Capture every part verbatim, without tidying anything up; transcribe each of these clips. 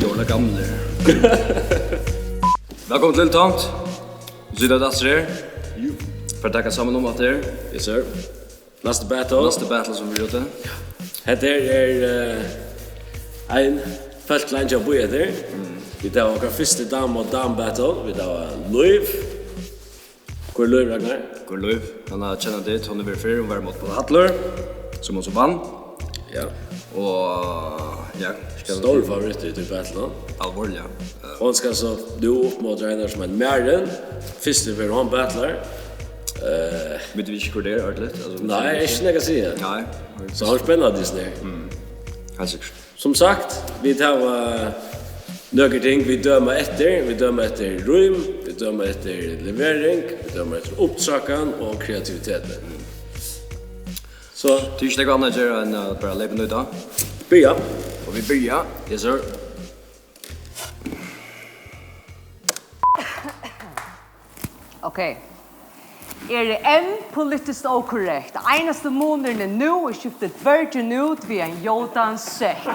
Jóla gamlir. Vælkomin til Tonkt. Tú situr aftur her. Jú. Fara at taka saman um aftur. Yes, sir. Næsta battle. Næsta battle sum vit eru úti. Hetta her er, eh, ein fólk leingi hava bíðað eftir. Mm. Vit hava okkara fyrstu dam og dam battle. Vit hava Lív. Hvør er Lív, Ragnar? Hvør er Lív? Hana kenna tit, hon hevur verið fyrr, hon var móti Páll Hallur, sum hon so vann. Ja. Og, ja, skal stór favorittur í tí battle, no? Alvorliga. Hon skal so nú upp móti einari sum eitur Marin. Fyrstu ferð hon battlar. Eh, vita vit ikki, hvør tað er, ordiliga? Altso, nei, ikki nakað at siga. Nei. So hon er spennandi, sum er. Mm. Heilt sikkurt. Sum sagt, vit hava nøkur ting, vit døma eftir. Vit døma eftir rím, vit døma eftir levering, vit døma eftir upptreðan og kreativiteti. So, tað er ikki nakað annað at gera enn at bara leypa út í tað. Byrja. Og vit byrja. Yes, sir. Ok. Eg eri enn politiskt ókorrekt. Einasti munurin er, nú er skift dvørgin út við ein jódan sekk.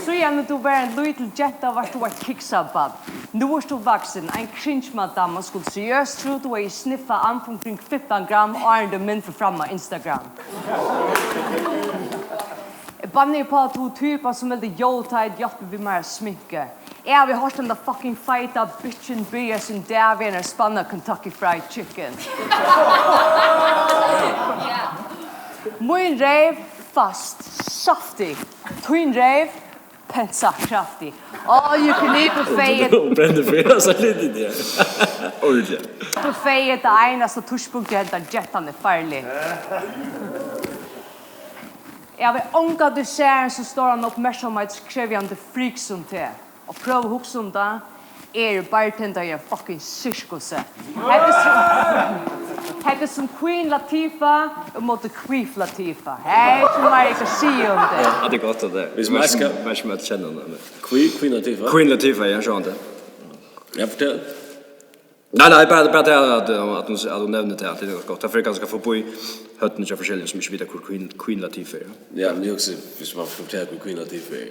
Síðani tú var ein lítil genta, vart tú eitt kiksabarn. Nú ert tú vaksin, ein cringe-madamma, skuldi seriøst trúð, tú hevði sniffað amf umkring fimtan gram, áðrenn tú mintist fram á Instagram. Eg banni uppá, at tú typa sum veldi jódheit, hjálpir við mær at sminka. Eg havi hoyrt henda fucking feita bitchin byrja sín dag við einari spann av Kentucky Fried Chicken. Mín reyv fast, saftig. Tín reyv, pensa, kraftig. All you can eat buffet. Hon brennur fyri, altso, lítið í tí. Ordiliga. Buffet er tað einasta tíðspunkt, hendan gentan er farlig. Eg havi ongantíð sæð ein so stóran uppmerksamheitskrevjandi frik sum teg. Og prøv at hugsa um tað. Eg eri bartendari í einum fucking sirkusi. Hetta er sum, hetta er sum Queen Latifah ímóti Queef Latifah. Hey, ikki meir eg kann siga um tað. Ja, tað er gott, at tað er. Vit skal, vit skal kenna hana, men Queen, Queen Latifah? Queen Latifah, ja, sjálvandi. Ja, fortel. Nei, nei, bara, bara tað at, at, at hon, at hon nevnir tað, at tað er gott. Tað fer kanska forbi høvdini hjá forskelligum sum ikki vita, hvør Queen, Queen Latifah er, ja. Ja, men eg hugsi, viss man fortelur, hvør Queen Latifah er,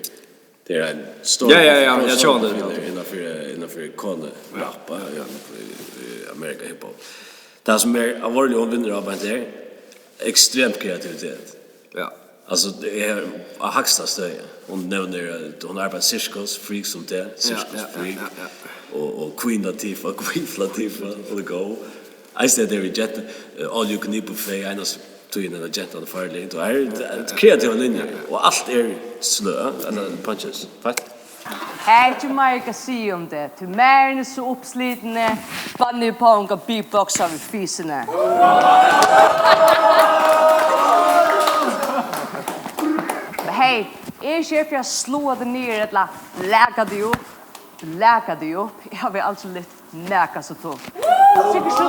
tað er ein stór, ja, ja, ja, stór, eg sá tað, kvinna innanfyri, innanfyri konu, ja, rap, ja, í, í Amerika, hiphop. Tað sum er alvorligt, hon vinnur á, beint her, ekstremt kreativitet. Ja. Altso, tað er á hægsta støði. Hon nevnir, eh, hon arbeiðir sirkus, freak sum tað, ja, sirkus, ja, freak. Ja, ja, ja. Og, og Queen Latifah, Queen Latifah, og go. Eisini tað við jet, eh, all you can eat buffet, einasta tíðin, at gentan er farlig. Tað er, tað er kreativur linjur, ja, ja, og alt er slø, ella punches. Feitt. Hey, ikki meir eg kann siga um tað. Tí Marin er so uppslitin, banni uppá, hon kann beatboxa við fisini. Hey, eg eri ikki her fyri at sláa teg niður ella laka teg upp. Laka teg upp. Eg havi aldri lit nakað so tungt. Sikkurt so,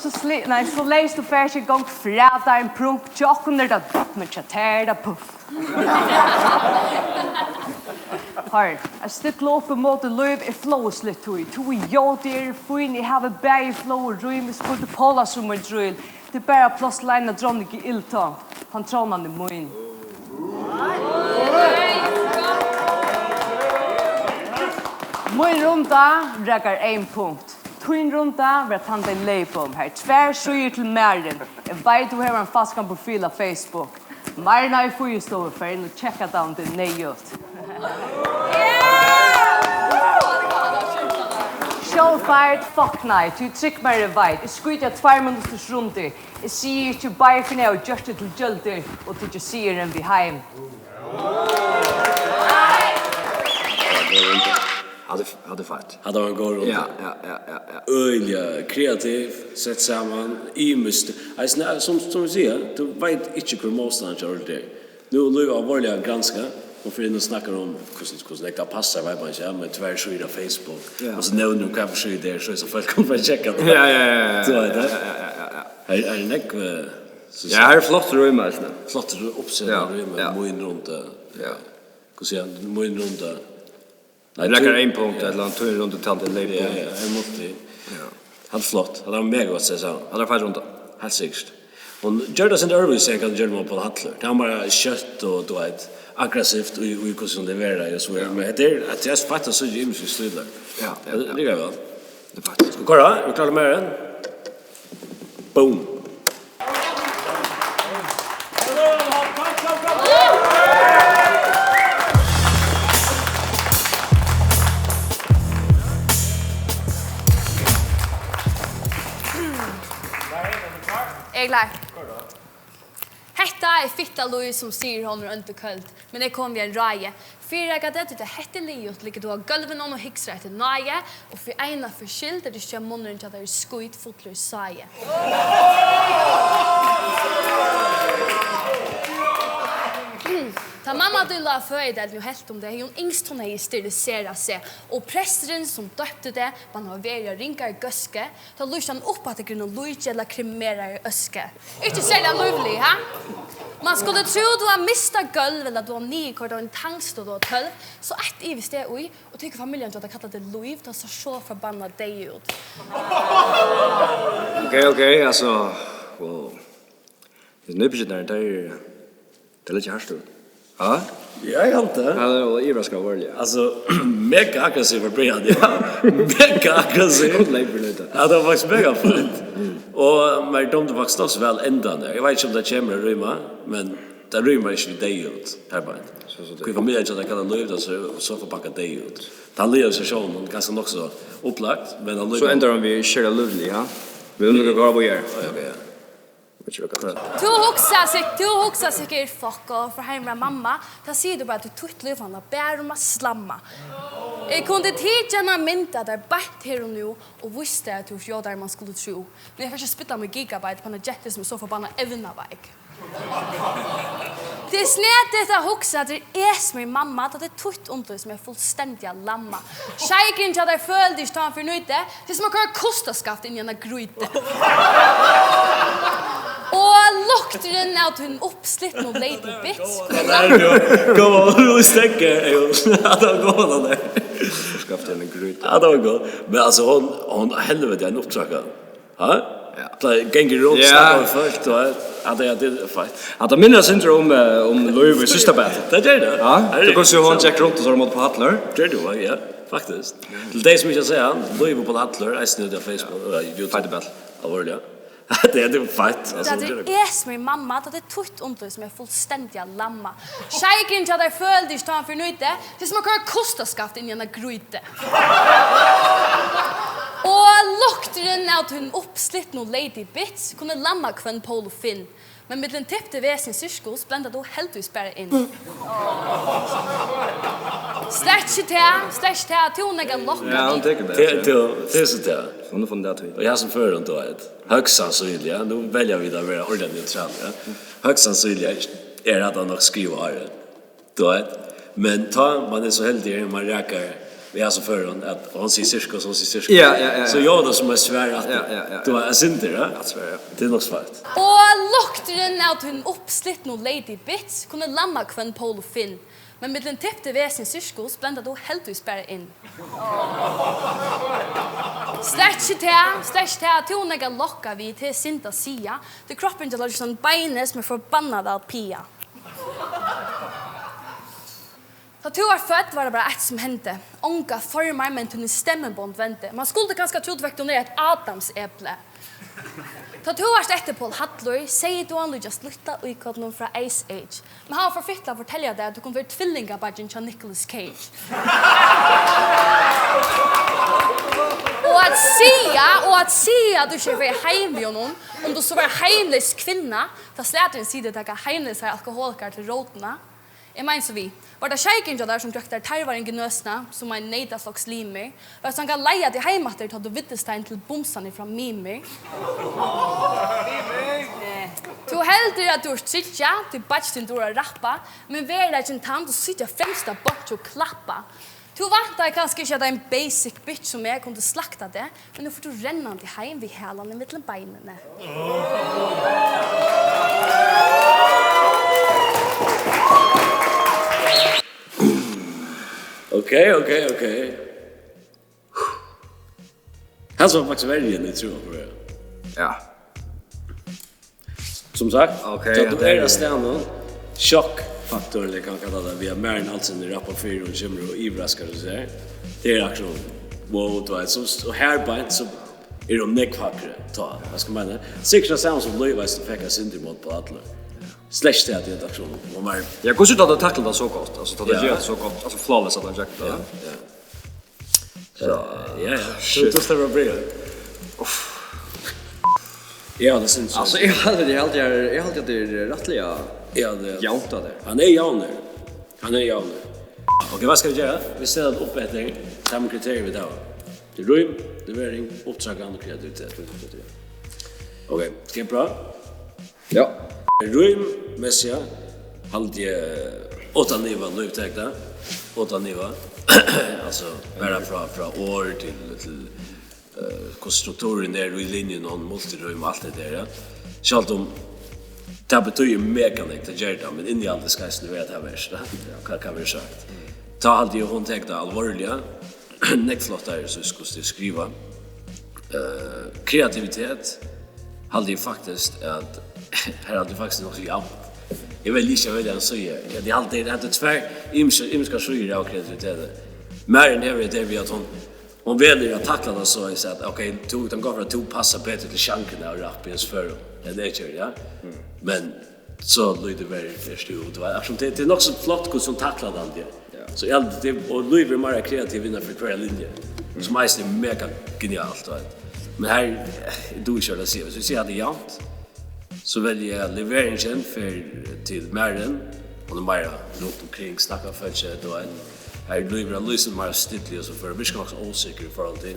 so sli-, nei, so leyst tú fert í gongd, fræta ein prump, hjá okkum er tað, men hjá tær er tað puff. Hoyr, at stilla upp ímóti Lív er flóðsligt, tí tú er jód, eg eri fín, eg havi bæði flóð og rím, eg spurdi Paula sum ein drýl, tað er bara pláss til eina dronning í Illtonkt, tann trónan er mín. Mín runda rakar ein punkt. Tín runda var tann, tey leyp um. Har eru tvær síður til Marin. Eg veit, tú hevur ein falskan profil á Facebook. Marin er í fígurstovu, far inn og tjekka tað, um tað er neyðugt. Sjálvfeirt, fuck nei, tú trúgv mær, eg veit. Eg skíti á tveir minutters rundir. Eg sigi ikki bei, fyrr enn eg havi gjørt teg til gjøldur og tikið sigurin við heim. Hatta er, hatta er feitt. Hatta var ein góð runda. Ja, ja, ja, ja, ja. Øgiliga kreativ, sett saman, ymiskt. Eisini, eh, sum, sum vit siga, tú veit ikki, hvør mótstandarin hjá tær er. Nú er Lív alvorliga granskað. Hon fer inn og snakkar um, hvussu, hvussu nógv tað passar, veit man ikki, ja, men tvær síður á Facebook. Ja. Og so nevnir hon, hvat for síða tað er, so, so fólk koma fyri at tjekka tað. Ja, ja, ja, ja. Tú veit tað. Ja, ja, ja, ja, ja. Her, her er nógv, eh, so, ja, her er flott rím, eisini. Flott rím, uppsett, ja, rím, ja, mín runda. Ja. Hvussu sigur hann? Mín runda. Nei, rakar tú ein punkt, ja, ella annan, tín runda, tann, tey leyp um. Ja, ja, ein punkt. Ja. Hatta er flott. Hatta er mega gott sett saman. Hatta er feitt runda. Heilt sikkurt. Hon gjørdi tað sindur øðrvísi enn hvat hon gjørdi við Poul Hallur. Tað var meira skjótt og, tú veit, aggressivt í, í hvussu hon leverar og so víðari. Men hetta er, at tað er feitt at síggja ymiskir stílar. Ja, ja, ja. Líka væl. Tað er feitt. Skal vit koyra? Er vit klárir við meir enn? Boom. Eg er klár. Hetta er fitta Lív, sum sigur, hon er ónd og køld, men eg kom við einum ráði. Fyrireika teg, tí tá hetta er liðugt, liggur tú á gólvinum og hugsar eftir náði, og fyri eina ferð skyld er tað ikki, at munnurin hjá tær er skítfullur sáði. Tá mamma tín lá á føðideildini og helt um teg, hevði hon ynskt, hon hevði steriliserað seg, og presturin, sum døpti teg, man hava verið av ringari góðsku, tá lýsti hann upp aftur grønum líki ella kremerari øsku. Ikki serliga lívlig, ha? Man skuldi trúð, tú hava mistað gólv ella tú hava niðurkoyrt av eini tangstøð, tú var tólv, so eitt ivist eg í, og tykur familjan hjá tær kalla teg Lív, tá sær so forbannað deyð út. Ok, ok, altso, wow. Hesir nýbyrgjararnir, teir, teir leggja hart út. Ha? Ja, eg haldi. Ja, tað var yvirraskandi, veruliga. Altso, mega aggressiv frá byrjan, ja. Mega aggressiv. Langt fyri lítið. Ja, tað var faktiskt mega feitt. Og mær dámdi faktiskt nokk so væl endan har. Eg veit ikki, um tað kemur at ríma, men tað rímar ikki við deyð út, har beint. So, so deyð. Hví familjan hjá tær kallar Lív, tað sær so forbannað deyð út. Tann liðuga situatiónin, hon er kanska nokk so upplagt, men allíkavæl. So endar hon við sera lívlig, ja? Vit mugu ganga víðari. Ja, ok, ja. Veit ikki, hvat tað er. Tú hugsar sik-, tú hugsar sikkurt, fuck off, frá heim við mamma. Tá sigur tú bara, at títt lív handlar bara um at slamma. Eg kundi tikið eina mynd av tær beint her og nú og víst tær, at tú ert jódari, man skuldi trúð. Men eg fari ikki at spilla mítt gigabyte upp á eina gentu, sum er so forbannað evnaveik. Tað er snedigt at hugsa, at tað er eg, sum er mamma, tá tað er títt undur, sum er fullstendiga lamma. Sjeikurin hjá tær følir teg ikki, tá hann fer nýti, tað er sum at koyra kostaskaft inn í eina grýtu. Og lukturin av tínum uppslitnu lady bits. Nei, nei, nei, kom on, nú steðgar eg, jú. Ja, tað var gott, tað har. Kostaskaft inn í eina grýtu. Ja, tað var gott. Men altso, hon, hon, helviti, ein upptreðan. Ha? Ja. Pleier, gongur rundt, ja, snakkar við fólk, tú veit. Ja, tað, ja, tað er feitt. Ja, tað minnir eitt sindur um, eh, um Lív í Systabata. Tað ger tað. Ja, tað er, tú kanst síggja, hon gekk rundt og so móti Poul Hallur. Ger tú, ja, faktiskt. Til tey, sum ikki hava sæð hann, Lív og Poul Hallur, eisini úti á Facebook og YouTube. Feitur ball. Alvorliga. Tað er, tað er feitt, altso. Tað er eg, sum er mamma, tá tað er títt undur, sum er fullstendiga lamma. Sjeikurin hjá tær følir teg ikki, tá hann fer nýti, tað er sum at koyra kostaskaft inn í eina grýtu. Og lukturin av tínum uppslitnu lady bits kunnu lamma hvønn Poul og Finn. Men millum tipti vesen í sirkus blendar tú heldigvís bara inn. Slett ikki tað, slett ikki tað, tú hevur nógv at lokka við. Ja, hon tekur tað. Tað, tað, tað er so tað. Hon hevur funnið tað, tí. Og í hasum førum, tú veit, høgst sannsynliga, nú velja vit at vera ordiliga neutral, ja. Høgst sannsynliga er hatta nokk skrivað áðrenn. Tú veit, men tá man er so heldigur, man rakar við hasum førum, at hon sigur sirkus, hon sigur sirkus. Ja, ja, ja, ja. So ljóðar tað sum eitt svar at, ja, ja, ja, ja, tú veit, eitt sindur, ja? Eitt svar, ja. Tað er nokk svart. Og lukturin av tínum uppslitnu lady bits kunnu lamma hvønn Poul og Finn. Men millum tipti vesen í sirkus blendar tú heldigvís bara inn. Slett ikki tað, slett ikki tað, tú hevur nógv at lokka við, tað er synd at siga. Tí kroppurin hjá tær er sum eitt bein, sum er forbannað væl pigað. Tá tú vart fødd, var tað bara eitt, sum hendi. Ongar formar, men tíni stemmubond vendu. Man skuldi kanska trúð, tú fekk donera eitt adamsepli. Tá tú vart eftir Poul Hallur, segði tú hann líkjast lítla íkorninum frá Ice Age. Men hann var for fittur at fortelja tær, at tú kundi verið tvillingabeiggin hjá Nicolas Cage. Og at siga, og at siga, at tú ikki hevði farið heim við honum, um tú so var heimleys kvinna, tá slaturin sigur tær at taka heimleysar alkoholikarar til rótina. Eg meini so við, var tað sjeikurin hjá tær, sum drøkti tær tarvar inn í nøsina, sum ein neytaflokslimur? Var tað so hann kann leiða teg heim aftur, tá tú viddist teim til bumsarnar frá Mimir? Tú heldur, at tú ert tryggjað, tí beiggi tín dugir at rappa, men veruleikin tann, tú situr á fremsta bonki og klappa. Tú væntaði kanska ikki, at ein basic bitch sum eg kundi slakta teg, men nú fór tú rennandi heim við halan ímillum beinini. Ok, ok, ok. Hasin var faktiskt verri enn eg trúði hann fór at vera. Ja. Sum sagt, Ok, tá ja, tú tað er ert á staðnum, sjokkfaktorin, eg kann kalla tað, við at Marin Olsen er rappað fyri, hon kemur og yvirraskar og so her. Tað er akkurát, wow, tú veit, so, og her beint, so er hon nógv hægri, tá, hvat skal man meina? Sikkurt tað sama sum Lív eisini fekk eitt sindur mót á Allu. Slett tað at tað er akkurát, hon var Ja, hvussu tá tú taklar tað so gott? Altso, tá tú Ja. ger tað so gott, altso, flawless at hann gjør tað. Ja, ja. So, tú stemmer bra. Ja, tað syns eg. Altso, eg haldi, eg haldi, eg, eg haldi at tað er rættiliga Ja, tað er. javnt av tær. Hann er javnur. Hann er javnur. Ok, hvat skal vit gera? Vit stilla upp eftir sama kriterium vit hava. Tað er rím, levering, upptrakan og kreativitet. Ok, skal eg prøva? Ja. Rímmessigt haldi eg uttan iva Lív tekur tað. Uttan iva. Altso, bara frá, frá orð til, til uh, hvussu strukturin er í linjunum, multirím og alt tað har, ja. Sjálvt um tað betýðir mega nógv, tað ger tað, men innihaldið skal eisini vera tað versta, ja, hvat kann vera sagt. Tá haldi eg, hon tekur tað álvarsliga, nógv flottari, so hvussu tað er skrivað. Uh, kreativitet haldi eg faktiskt at, her haldi eg faktiskt nokk so javnt. Eg vil ikki velja ein síðu. Ja, eg haldi, at tað eru tvær ymiskar, ymiskar síður av kreativiteti. Marin hevur tað við, at hon Hon velur at takla tað so, eg sigi, at ok, tú, tað kann gott vera, at tú passar betur til sjangruna av rap í hesum førum enn eg geri, ja. Men so lítið verri ert tú, tú veit, altso, tað, tað er nokk so flott, hvussu hon taklar tað, ja. Ja. So eg, tað, og Lív er meira kreativ innanfyri hvørja linju, sum eisini er mega genialt, tú veit. Men her, eh, eg dugi ikki at siga, viss vit siga at tað er javnt, so velji eg leveringin fer til Marin. Hon er meira runt umkring, snakkar um fólkið, og ein, her er Lív, Lív er meira stilli, og so fer virkar nokk so ósikker í forhold til.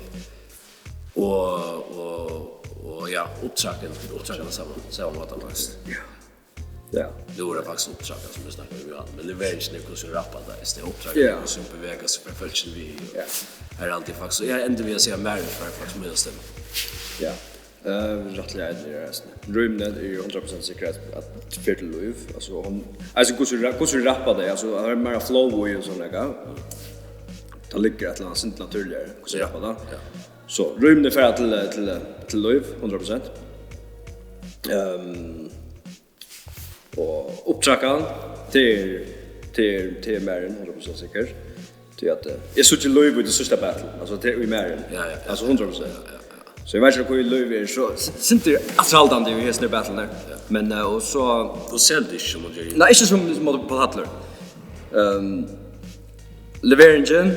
Og, og, og ja, upptrakan, upptrakan á sama, sama máta, faktiskt. Ja. Nú er tað faktiskt upptrakan, sum eg snakkaði um, ja. Men leveringin er hvussu hon rappar tað, er upptrakan, Ja. Hvussu hon bevegar seg, fer fólkini við, og Ja. her er altíð faktiskt, og eg endi við at siga Marin, for faktiskt meira stemma. Ja. Uh, rættiliga einig í hasum. Rímini eru hundrað prosent sikkurt at, at fer til Lív. Altso, hon, altso, hvussu ra-, hvussu rappar tað? Altso, har er meira flow í og sovorðið, ja. Tað liggur eitt ella annað sindur natúrligari, hvussu Ja. Rappar tað. Ja. So, rímini fara til, til, til Lív, hundrað prosent. Um, og upptrakan, tað er, tað er, tað er Marin, hundrað prosent sikkurt. Tí at, eh, eg síggi Lív í tí síðsta battle, altso, tað er í Marin. Ja, ja, ja. Altso, hundrað prosent. Ja, ja, ja. So eg veit ikki, hví Lív er so s-, sindur afturhaldandi í hesum battlunum her. Men, eh, og so Hon selur ikki sum hon ger. Nei, ikki sum, sum á pallur. Um, leveringin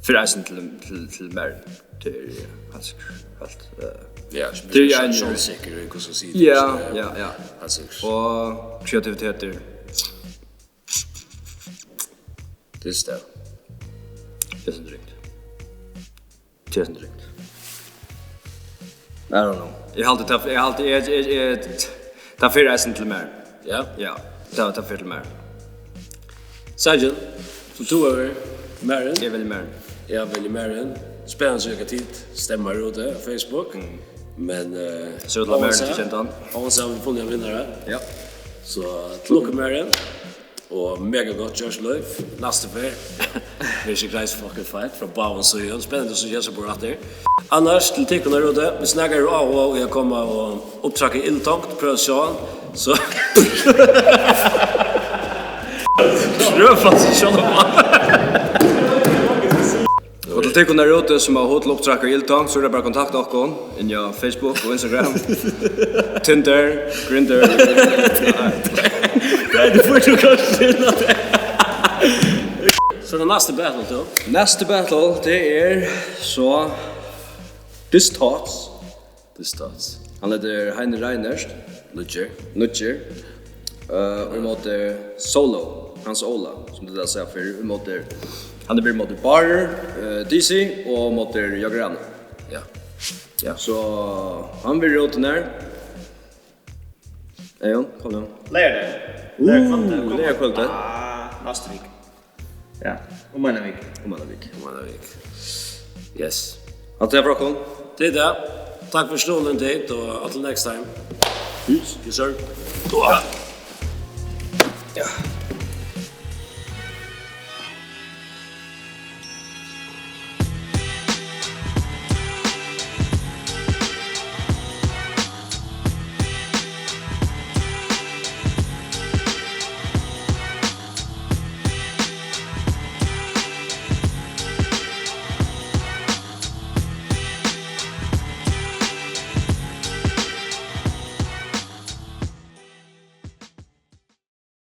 fer eisini til, til, til Marin. Tað er heilt sikkurt, heilt, eh, Ja, tað er sjón-, ein sjálvsikker í hvussu hon sigur Ja, tað. Ja, ja. Heilt sikkert. Og kreativitetur. Tað er tað. Tað er sindur ringt. Tað er sindur ringt. I don't know. Eg haldi, tað, eg haldi, eg, eg, eg, tað fer eisini til Marin. Ja. Ja, tað, tað fer til Marin. Sanjin, so tú hevur Marin. Eg velji Marin. Eg velji Marin. Spennandi at síggja hvat tit stemma úti á Facebook. Men, eh, So til Marin til kendan. Hans hava vit funnið ein vinnara. Ja. So, til lukku, Marin. Og mega gott gjørt, Lív. Næstu ferð. Vit eru ikki greis fucking fight frá báðum síðum. Spennandi at síggja Jens og Bor aftur. Annars, til tykkum har úti, viss nakar hevur áhuga í at koma og upptaka illtonkt, prøva at sjá hann. So prøv faktiskt at sjá hann. Og til tykkum har úti sum hava hug til at upptaka illtonkt, so er tað bara at kontakta okkum inni á Facebook og Instagram. Tinder, Grindr. Nei, tú fært kanska til at. So er tað næsta battle, tú. Næsta battle, tað er so Diss Thoughts. Diss Thoughts. Hann eitur Heini Reinert. Nýggjur. Nýggjur. Uh, og ímóti Solo, Hans Óla, sum tað sigur fyri, ímóti, hann er við ímóti Barer, uh, D C og ímóti Jagrani. Ja. Ja. So hann verður úti nær. Eyðun, kom nú. Leygardagin. Uh, Leygardagskvøldið. Leygardagskvøldið. Ah, næstu viku. Ja, um eina viku. Um eina viku. Come on, Erik. Yes. Alt tað frá okkum. Tað er tað. Takk fyri stundina, Tate, og until next time. Peace. Yes, sir. Ja.